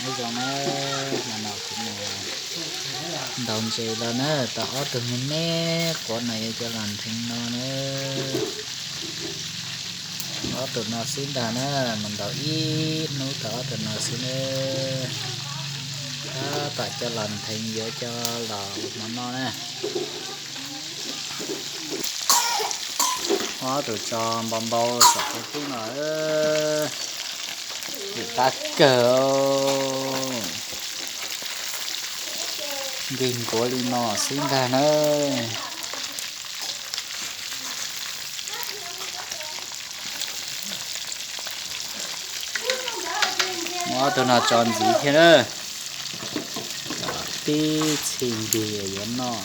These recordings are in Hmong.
Nyob zoo na, hmo no kuv mus ntaus ntses los na, tau ob tug me me quav no yuav coj los ntheev no na. Ob tug no xwb ntag na, mus ntaus ib hnub tau ob tug no xwb na. Tab tom coj los ntheev yuav coj los ua hmo noj na. Ob tug tso npau npau saum qhov cub no, vim qab kawg, nkeeg nkuav li no xwb ntag na. Muab ob tug no tso ntxiv thiab na, tib txhij ntig yuav noj.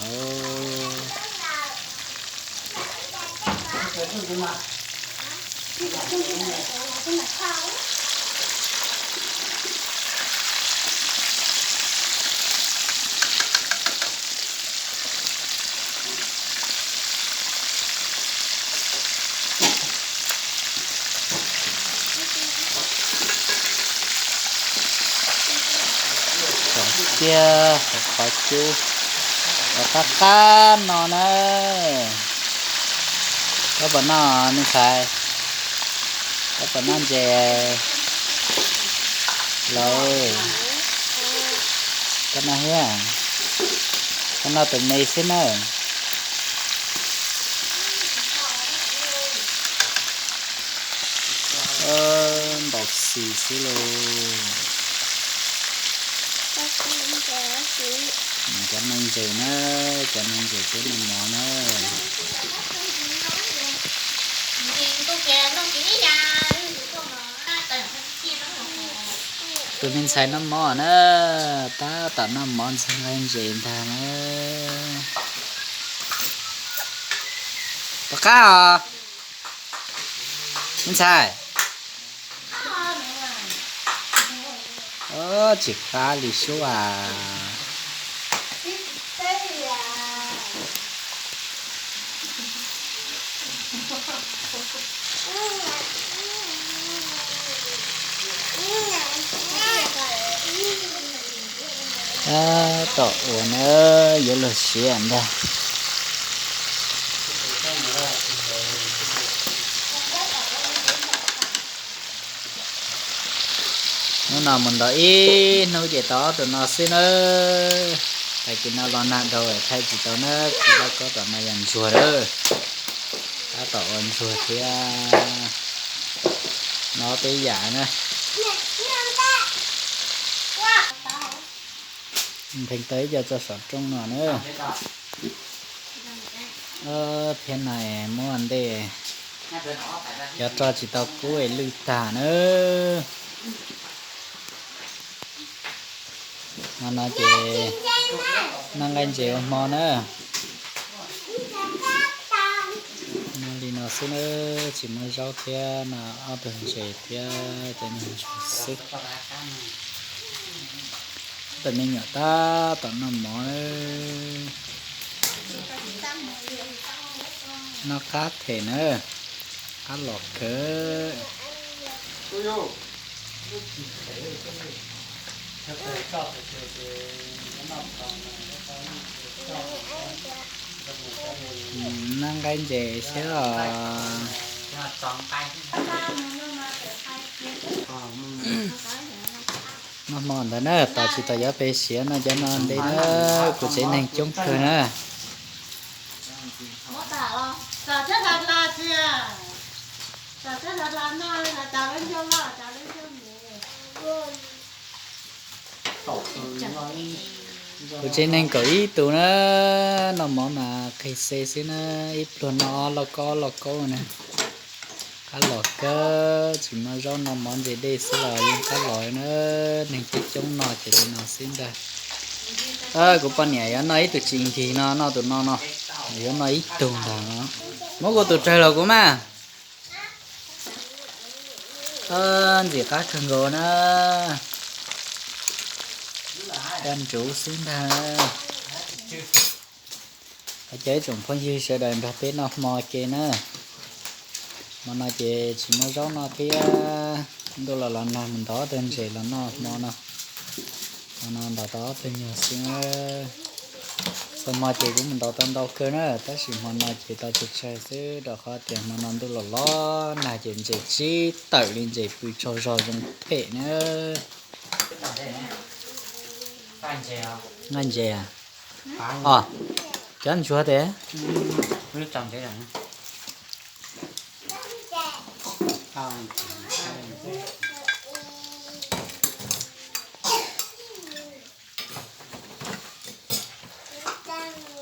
Tso kiag qhov cub, qhov qab qab no na. Koj puas noj me ntxhais? Koj puas noj ntses lauj? Koj noj thiab? Koj noj tus me xwb na. Ntaus xis xwb lauj. Cov me ntses na, cov me ntses peb noj mov na. Tus me ntxhais noj mov na, tab tom noj mov ntxhua nqaij ntses ntag na. Tom qab os, me ntxhais. Tsis qab li sub as. Tab tom ua na, yuav luag siav ntag. Hnub no mus ntaus ib hnub ces tau ob tug no xwb na. Tag kis no los nag dhau thaij tsis tau na, kuv lab kob tom no yog ntsuag lawm. Tab tom ua ntsuag thiab. No peb yam na. Ntheev tau ib co tso saum rooj no na. Thiab no muab ntej cov roj tsis tau kub es lwj tag na. Hmo no ces noj nqaij ntses ua hmo na. Noj li no xwb na, tsis muaj zaub thiab, noj ob tug ntses thiab cov niag ntsuag xwb. Tus me nyuam tab tom noj mov na. Noj qab them na, qab los kawg. Noj nqaij ntses thiab os. Noj hmo ntawd na, tos tsis tau yuav peb siav no cov no ntev na, kuv tsev neeg coob kawg na. Kuv tsev neeg kaum ib tus na, noj mov mas qis xe xwb na, ib pluag noj ob lauj kaub ob lauj kaub na. Qab los kawg, tsis muaj zaub noj mov ntse dej xwb los yeej qab los na, neeg coob coob noj ces li no xwb ntag. Kuv poj niam yuav noj ib tug tsis nkig no, noj tus no no, yuav noj ib tug ntag no. Muab kuv tus rawg los kuv mas. Ntxim qab kawg nkaus na. Dab ntsuv xwb ntag. Hais cov ib tsoom phooj ywg sawv daws nrog peb noj hmo ke na. Hmo no ces tsis muaj zaub noj thiab, ntuj los los nag mus ntov tag ntses los noj hmo no. No ntaus tau ob tug nyuag xwb. Txhua hmo ces kuv mus ntaus tau ntau kawg na, tab sis hmo no ces tau tsawg tsawg xwb rau qhov tias hmo no ntuj los los nag ces ntses sib tawm li, ntses pw tsaug zog zoo phem na. Nqaij ntses os, cov ntsuag tes.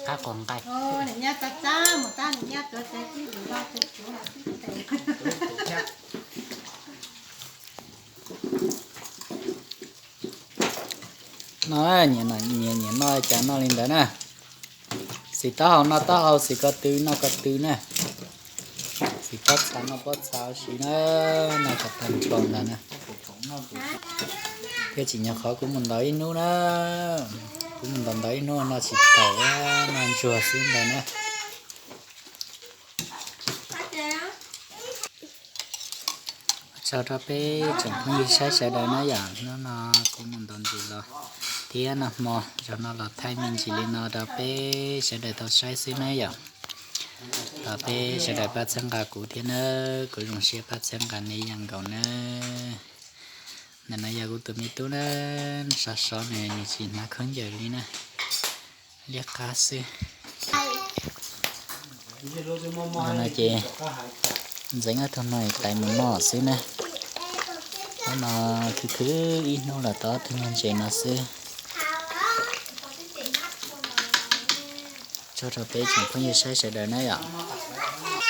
Qab quas nqaij. No, nyiam noj cas noj li ntawd na. Xim taub hau noj taub hau, xim ko tw noj ko tw na. Xim pob txha noj pob txha ua si na, noj kom tag nrho ntawd na. Thiab tsim nyog qhov kuv mus ntaus ib hnub na, kuv mus ntaus ntaus ib hnub noj tsis tau, noj ntsuag xwb ntawd na. Ua tsaug rau peb tsoom phooj ywg saib sawv daws na yom, hnub no kuv mus ntaus ntses los thiab noj hmo zaum no los thaij me ntsis li no rau peb sawv daws tau saib xwb na yom. Thov peb sawv daws pab txhawb nqa kuv thiab nawb, kuv zoo siab pab txhawb nqa nej ib yam nkaus nawb. Ntawm no yog kuv tus me tub nawb, sov sov nws, nws tsis hnav khaub ncaws li na, liab qab xwb. No ces ntxeev ob tug no tais mus noj xwb na. Hnub no khwv khwv ib hnub los tau ob tug nyuag ntses no xwb. Tsaug rau peb tsoom phooj ywg saib sawv daws na yom.